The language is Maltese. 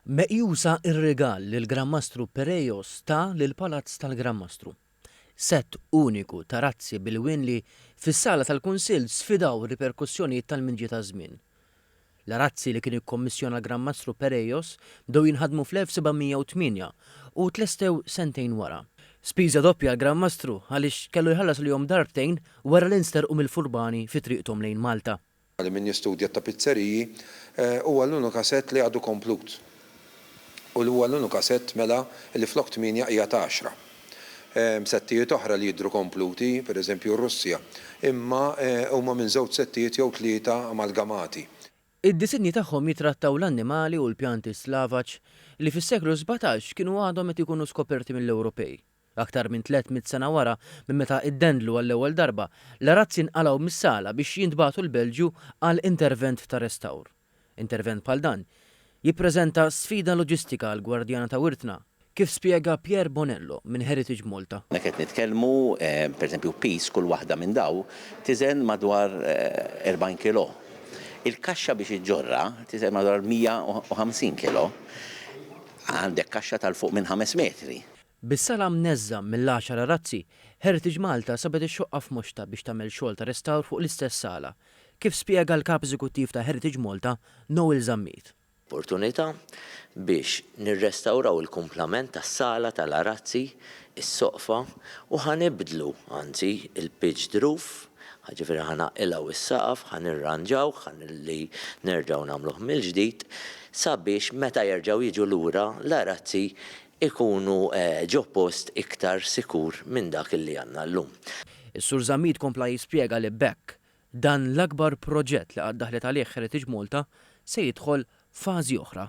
Meqjusa r-rigal li l-Gran Mastru Perejos ta lill-Palazz tal-Gran Mastru. Sett uniku ta' razzi bil-lwien li, fis-sala tal-Kunsill sfidaw ir-riperkussjonijiet tal-minġi taż-żmien. L-arazzi li kien ikkommissjona l-Gran Mastru Perejos bdew jinħadmu fl-1708 u tlestew sentejn wara. Spiża doppja għall-Gran Mastru għaliex kellu jħallas għalihom darbtejn wara li nsterqu mill-furbani fi triqthom lejn Malta. Li min jistudja t-tapizzeriji, huwa l-unika sett li għadu komplut. U li huwa l-unika sett mela li flok tmienja qiegħed għaxra. Hemm settijiet oħra li jidhru kompluti, per eżempju r-Russja, imma huma minn żewġ settijiet jew tlieta amalgamati. Id-disinji tagħhom jitrattaw l-annimali u l-pjanti slavaġ li fis-seklu 17 kienu għadhom qed ikunu skoperti mill-Ewropej. Aktar minn 300 sena wara minn meta iddendlu għall-ewwel darba, l-arazzi nqalgħu mis-sala biex jintbagħtu l-Belġju għal intervent ta' restawr. Intervent bħal dan jippreżenta sfida loġistika għall-gwardjana ta' wirtna, kif spjega Pierre Bonello minn Heritage Malta. Hawnhekk qed nitkellmu, pereżempju, piż kull waħda minn dawn tiżen madwar 40 kilò. Il-kaxxa biex iġġorrha tiżen madwar 150 kilò. Għandek kaxxa ta' 'l fuq minn ħames metri. Bis-sala mneżża' mill-għaxar arazzi, Heritage Malta sabet ix-xoqqa f'moxtha biex tagħmel xogħol ta' restawr fuq l-istess sala, kif spjega l-Kap Eżekuttiv ta' Heritage Malta, Noel Zammit. Opportunità biex nirrestawraw il-kumplament tas-sala tal-arazzi, is-soqfa, u ħa nibdlu, anzi, il-pitched roof, ġifieri ħa naqilgħu s-saqaf, ħa nirranġawh, ħa li nerġgħu nagħmluh mill-ġdid sabiex meta jerġgħu jiġu lura l-arazzi ikunu ġo post iktar sikur minn dak li għandna llum. Is-Sur Zammit kompla jispjega li b'hekk, dan l-akbar proġett li qatt daħlet għalih Heritage Malta se jidħol fażi oħra.